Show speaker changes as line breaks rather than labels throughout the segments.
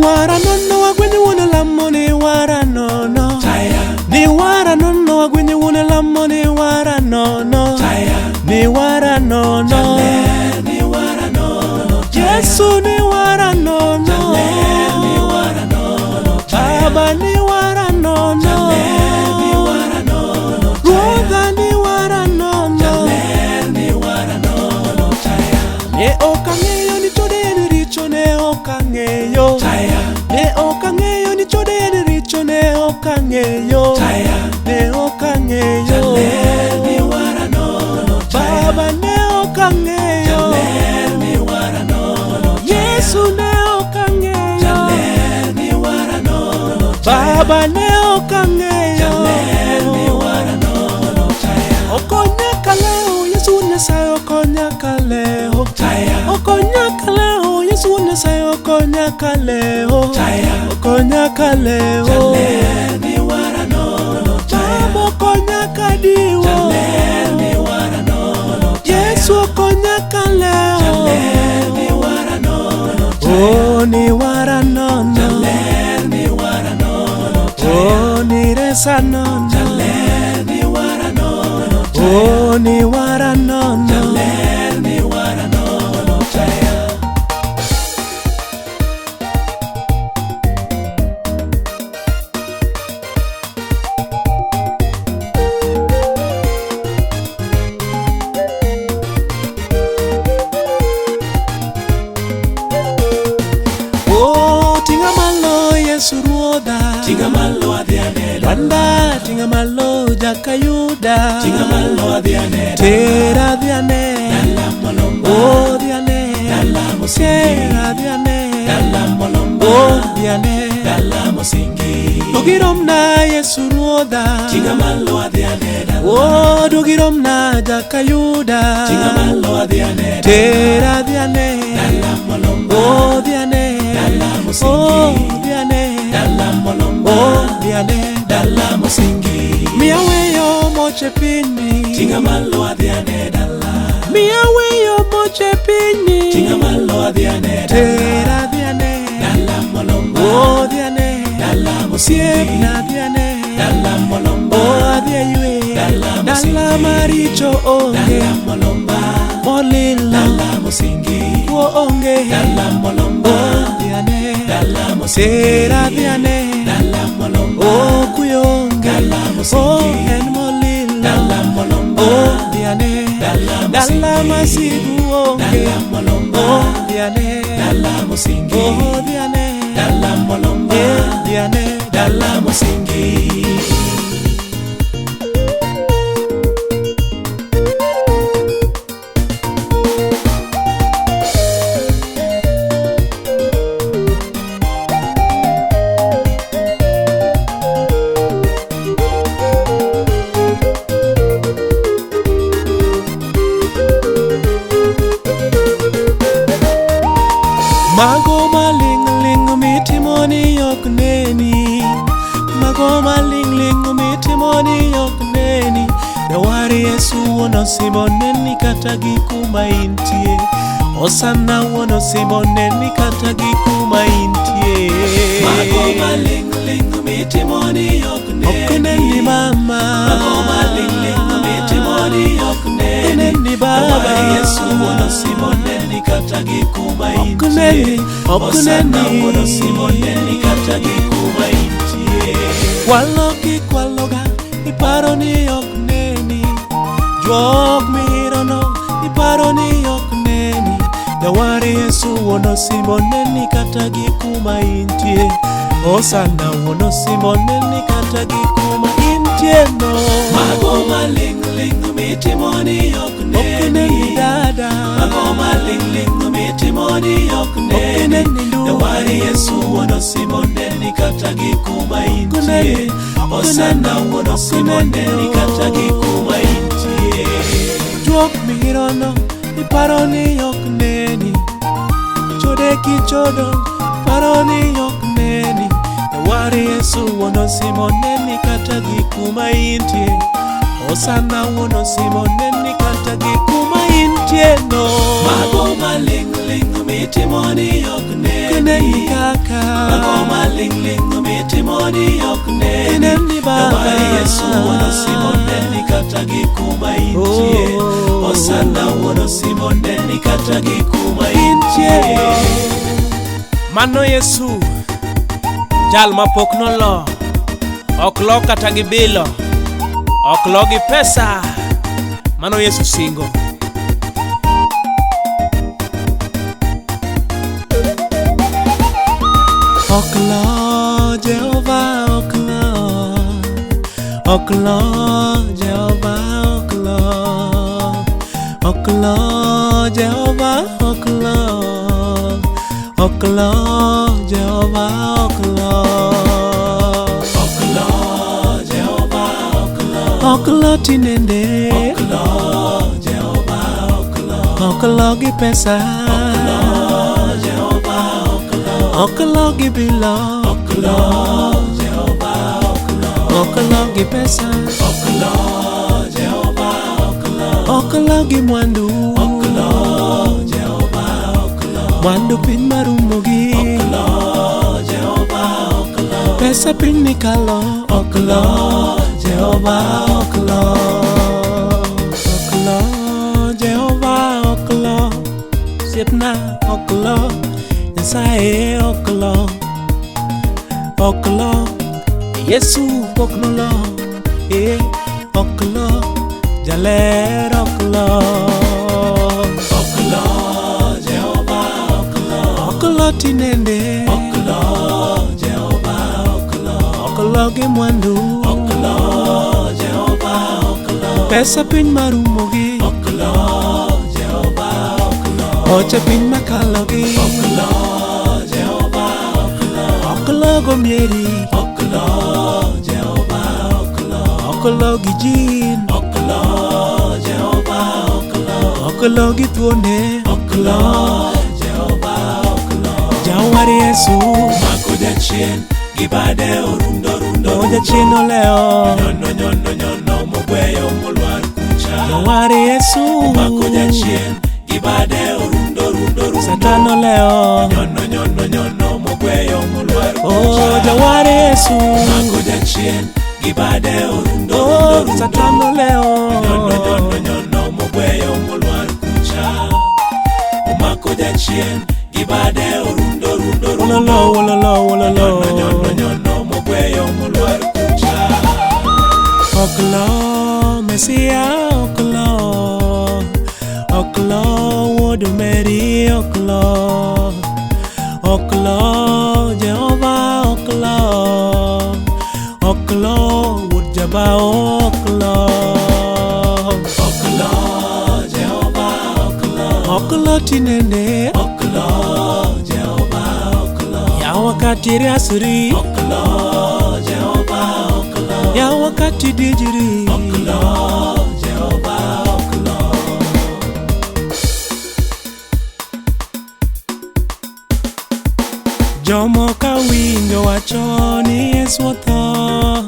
wara nono wagwenyo wuon lamo ni wara nono. Ni wara nono wagwenyo wuon lamo ni wara nono. Ni wara nono. Yesu ni wara nono. Baba ni wara nono. Ruodha ni wara nono. Ne ok ang'eyo ni chode en richo, ne ok ang'eyo. Ne ok ang'eyo ni chode en richo, ne ok ang'eyo. Ne ok ang'eyo. Baba ne ok ang'eyo. Yesu ne ok ang'eyo. Baba ne ok ang'eyo. Okonya kaleo, Yesu Nyasaye okonya kaleo. Okonya kaleo, Yesu Nyasaye okonya kaleo. Okonya kaleo. Baba okonya kadiwo. Yesu okonya kaleo. Oh, ni wara nono. Oh, ni resa nono. Oh, ni wara nono. Oh, tinga malo Yesu Ruodha.
Tinga malo adhi ane dala.
Lwanda tinga malo Jakayuda.
Tinga malo adhi ane dala.
Tera adhi ane.
Dala molomba.
Oh, dhi ane.
Dala mosingi.
Tera adhi ane.
Dala molomba.
Oh, dhi ane.
Dala mosingi.
Dogiromna Yesu Ruodha.
Tinga malo adhi ane dala.
Oh, dogiromna Jakayuda.
Tinga malo adhi ane dala.
Tera adhi ane.
Dala molomba.
Oh, dhi ane.
Dala mosingi.
Oh, dhi ane.
Dala molomba.
Oh, dhi ane.
Dala mosingi.
Miya weyo moche pinyni.
Tinga malo adhi ane dala.
Miya weyo moche pinyni.
Tinga malo adhi ane dala.
Tera dhi ane.
Dala molomba.
Oh, dhi ane.
Dala mosingi.
Osiepna dhi ane.
Dala molomba.
Oh, adhi aywe.
Dala mosingi.
Dala maricho onge.
Dala molomba.
Molilo.
Dala mosingi.
Tuo onge.
Dala molomba.
Oh, dhi ane.
Dala mosingi.
Tera dhi ane.
Dala molomba.
Oh, kuyo onge.
Dala mosingi.
Oh, en molilo.
Dala molomba.
Oh, dhi ane.
Dala
Dala
mosingi.
masigu onge.
Dala molomba.
Oh, dhi ane.
Dala mosingi.
Oh, dhi ane.
Dala molomba.
Eh, dhi ane.
Dala mosingi.
Mago maling' ling' mitimo ni ok neni. Mago maling' ling' mitimo ni ok neni. Jawar Yesu wuon osimbo neni kata gi kuma intie. Osana wuon osimbo neni kata gi kuma intie.
Mago maling' ling' mitimo ni ok neni.
Ok neni mama.
Mago maling' ling' mitimo ni ok neni.
Ok neni baba.
Jawar Yesu wuon osimbo neni kata gi kuma
Ok
intie.
neni, ok
Osana
neni.
wuon osimbo neni kata gi kuma intie.
Kwalo kikwaloga iparo ni ok neni. Juok mihirono iparo ni ok neni. Jawar Yesu wuon osimbo neni kata gi kuma intie. Osana wuon osimbo neni kata gi kuma intie no.
Mago maling' ling' mitimo ni ok
Ok neni
neni.
dada.
Mago maling' ling' mitimo ni ok neni.
neni ndugu.
Jawar Yesu wuon osimbo neni kata gi kuma intie.
neni, ok
Osana
neni,
wuon
ok
osimbo
neni,
neni kata gi kuma intie.
Juok mihirono iparo ni ok neni. Chode kichodo paro ni ok neni. Jawar Yesu wuon osimbo neni kata gi kuma intie. Osana wuon osimbo neni kata gi kuma intie no.
Mago maling' ling' mitimo ni ok neni.
Ineni kaka
Mago maling'ling' mitimo ni ok neni.
Ineni Baba.
Jawar Yesu wuon Osimo neni kata gi kuma intie.
Oh.
Osana wuon Osimo neni kata gi kuma intie.
Mano Yesu, jal mapok nolo, ok lo kata gi bilo, ok lo gi pesa. Mano Yesu singo. Ok lo, Jehova ok lo, ok lo, Jehova ok lo, ok lo, Jehova ok lo, ok lo, Jehova ok lo.
Ok lo, Jehova ok lo.
Ok lo tinende,
Ok lo, Jehova ok lo.
ok lo gi pesa,
Ok lo, Jehova ok lo.
ok lo gi bilo,
Ok lo, Jehova ok lo.
ok lo gi pesa,
Ok lo, Jehova ok lo.
ok lo gi mwandu,
Ok lo, Jehova ok lo.
mwandu piny marumogi.
Ok lo, Jehova ok lo.
Pesa piny ni kalo
Ok lo, Jehova ok lo.
Ok lo, Jehova ok lo, osiepna ok lo, Nyasaye ok lo, ok lo, Yesu pok nolo, ok lo, Jaler ok lo,
Ok lo, Jehova ok lo.
Ok lo tinende,
Ok lo, Jehova ok lo.
Ok lo gi mwandu,
Ok lo, Jehova ok lo.
Pesa piny marumogi,
Ok lo, Jehova ok lo.
Oche piny makalogi,
Ok lo, Jehova ok lo.
Ok lo gomieri,
Ok lo, Jehova ok lo.
Ok lo gi jin,
Ok lo, Jehova ok lo.
Ok lo gi thuonde,
Ok lo, Jehova ok lo.
Jawar Yesu,
Mako jachien gi bade orundo rundo.
O jachien olewo,
Nyono nyono nyono mogweyo molwar kucha.
Jawar Yesu,
Mako jachien gi bade orundo rundo rundo.
Satan olewo,
Nyono nyono nyono mogweyo molwar
o
kucha.
Jawar Yesu,
Mako jachien gi bade orundo
o
rundo rundo.
Satan olewo,
Nyono nyono nyono mogweyo molwar kucha. Omako jachien gi bade orundo rundo rundo.
Wololo wololo wololo,
Nyono nyono nyono mogweyo molwar kucha.
Ok lo, Mesia ok lo, ok lo, wuod Mary ok lo, ok lo, Jehova ok lo, ok lo, wuod Jabao ok lo,
Ok lo, Jehova ok lo.
Ok lo tinende,
Ok lo, Jehova ok lo.
Ya wakati riasri,
Ok lo, Jehova ok lo.
Ya wakati dijiri,
Ok lo, Jehova ok lo.
Jomoko awinjo wacho ni Yesu otho,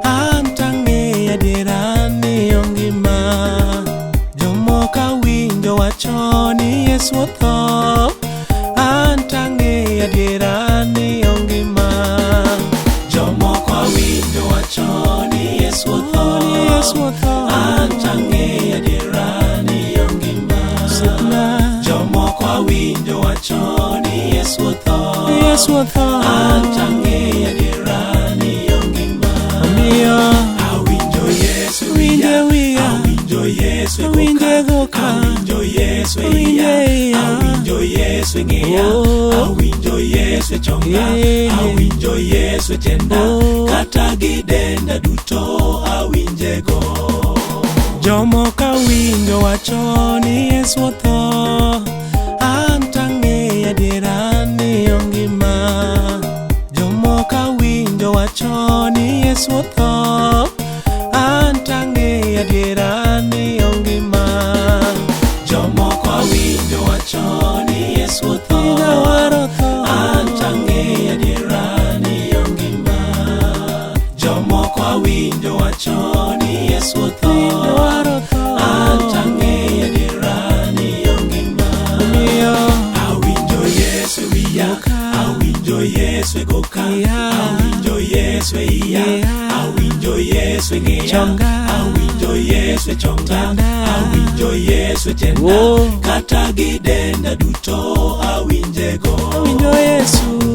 an tang'eyo adiera ni ongima. Jomoko awinjo wacho ni Yesu otho, an tang'eyo adiera ni ongima.
Jomoko awinjo wacho ni Yesu otho.
Ni Yesu otho,
An tang'eyo adiera ni ongima.
osiepna,
Jomoko awinjo wacho ni Yesu otho.
ni Yesu otho,
An tang'eyo adiera ni ongima.
omiyo
Awinjo Yesu
Winje wiya.
Awinjo Yesu e
Awinje
goka.
goka.
Awinjo Yesu e
Awinje
iya.
iya.
Awinjo Yesu e ng'iya.
Oh.
Awinjo Yesu e chonga.
Yeah.
Awinjo Yesu e tienda.
Oh.
Kata gi denda duto awinjego.
Jomoko awinjo wacho ni Yesu otho, an tang'eyo adiera ni ongima. Jomoko awinjo wacho ni Yesu otho, an tang'eyo adiera ni ongima.
Jomoko awinjo wacho ni Yesu otho.
Jawar otho,
An tang'eyo adiera ni ongima. Jomoko awinjo wacho ni Yesu otho.
Jawar otho,
An tang'eyo adiera ni ongima.
omiyo
Awinjo Yesu e wiya.
Goka.
Yesu e iya, awinjo Yesu e ng'eya,
Chonga.
awinjo Yesu e chonga,
Tienda.
awinjo Yesu e tienda,
Oh.
kata gi denda duto awinjego.
Awinjo Yesu.